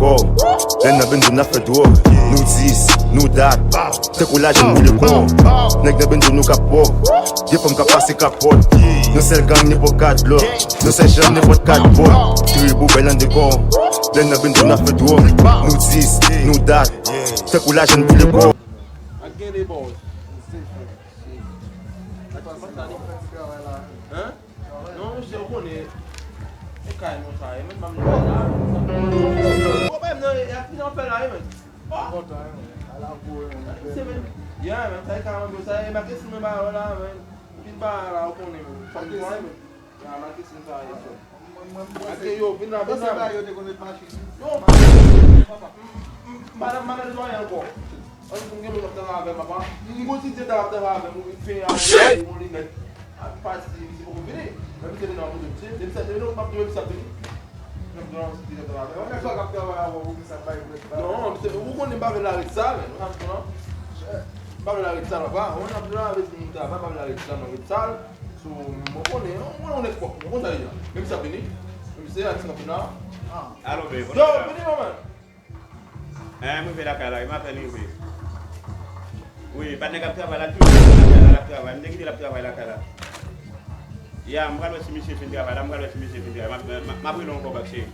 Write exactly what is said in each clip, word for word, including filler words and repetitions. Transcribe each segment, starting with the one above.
Oh, lè n nan Benjo n ap fè dwòg. Nou dis, nou dat. Tankou lajan n boule kò. Nèg nan Benjo nou kapòt. Gen fanm k ap pase kapòt. Yon sèl gang nenpòt kat blòk. Yon sèl chanm nenpòt kat bò. Tire boubèl an dekò. Lè n nan Benjo n ap fè dwòg. Nou dis, nou dat. Tankou lajan n boule kò. Ak gen de bòz. Hein? Non, monchè, ou konnen. E kay mwen sa ye, men pa m jwe la. Pwoblèm nan, e ak ki jan w fè la ye, men. Oh! Kontan, wi, men. Ala gwo, wi, men. Se men. Yeah, men, sa e kay mwen, sa e makesin mwen ba yo la, men. Ou fin ba la, ou konnen, men. Sa m fè, men. Ya, makesin sa ye, frè. Mwen, mwen, mwen, ak yo, vin la, vin la. Yo, m, m, m pa nan, m pa nan netwaye ankò. Ann, m gen moun k ap travay avè m, papa. M gon ti dye ta ap travay avè m, ou vin fè a, ou linèt. A, pati, misye poko vini. Men misye vin nan moto, misye. Depi sa, depi nou ap di, depi sa vini. Nan, nan, misye ap travay avè m. Nèg sa k ap travay avè w, pou ki sa bay vre, bay. Non, misye, ou konnen m pa vle lare sa, men, ou konprann? M pa vle lare sa, papa. Ou konn ap travay avè moun travay, m pa vle lare sa nan ret sal. So, mwen konnen, mwen, mwen, mwen konn sa deja. Men misye ap vini. Men misye a di m ap vin la. Alo, babe. Yo, vini, manman. Eh, m rive lakay la, wi, m apèn rive. Wi, patnè k ap travay la, toujou lakay la, l ap travay. M te kite l ap travay lakay la. Ya, m pral wè si misye fin travay la, m pral wè si misye fin travay. M ap, m ap, m ap rele w ankò bak, cheri.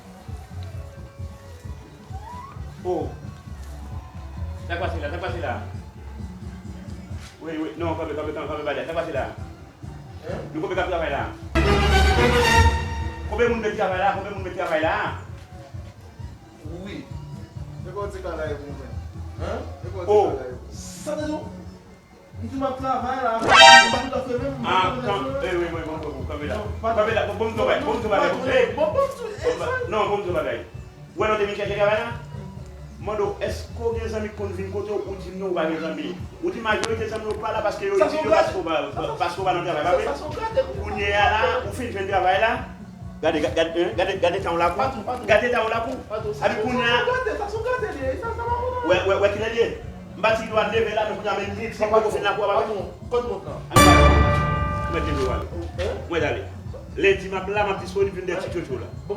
Oh. Sa k pase la? Sa k pase la? Wi, wi. Non, kanpe, kanpe, kanpe, kanpe, bagay. Sa k pase la? Nou konbyen k ap travay la? Konbyen moun met travay la? Konbyen moun met travay la? Wi. Se pa ti bagay pou mwen. Hein? Se pa ti bagay pou mwen. Sa te di w? M di m ap travay la. M pa tout afè menm. Ah, kan, eh, wi, wi, bon, bon, bon, kanpe la. Kanpe la, bon, bon, bon, bon, bon, bon, bon, bon, bon, bon, bon, non, bon, bon, bagay. Ou wè lè w te vin chèche travay la? M mande w, èske w gen zanmi k konn vin kote w, ou di m non, ou pa gen zanmi. Ou di majorite zanmi w pa la paske yo itil yo, paske w pa, paske w pa nan travay, pa vre? Kounye a la, ou fin jwenn travay la. Gade, gade, gade, gade tan w lakou. Gade tan w lakou. Epi kounye a, wè, wè, wè kilè l ye? M pa di w leve la, men kounye a, men li di poko fin lakou a, pa vre? Kot mont lan? Mwen te ale. Mwen t ale. Lendi m ap la, m ap disponib, vin dèyè ti tchotcho la. Ou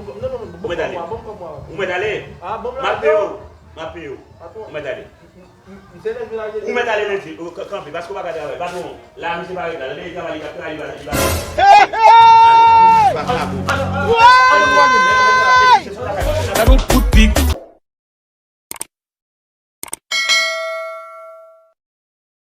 mèt ale. Ou mèt ale. M ap peye w. M ap peye w. Ou mèt ale. Ou mèt ale lendi. Kanpe, paske w pa ka travay. Patwon, la, misye pa ret la. Lè li travay, li ap travay, li pa, li pa. Gade yon kout pik.